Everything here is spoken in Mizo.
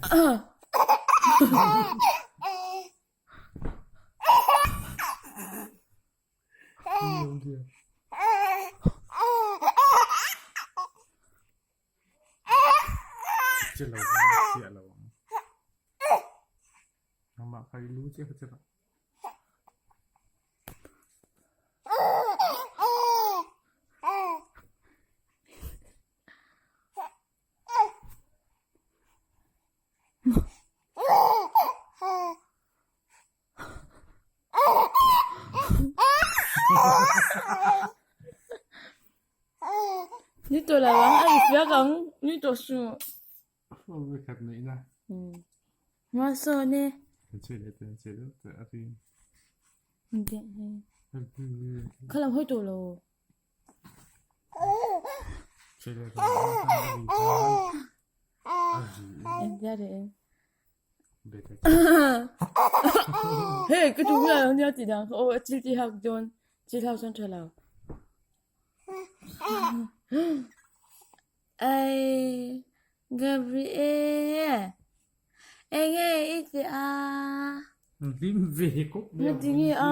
Che lo ang, chiah lo ang. Nangmah kha i lu chiah kha che rawh. Ni tawh lo ang, a ri fiak ang, ni tawh suh. Hmasawn e. Kha lam hawi tawh lo. Hei ka duh miah lo nia tih dan kha aw a thil ti hak dawn thil hak chuan tha lo. Ai Gabriel enge i tih a? Hlim ve kawp mai. Nga tinge a?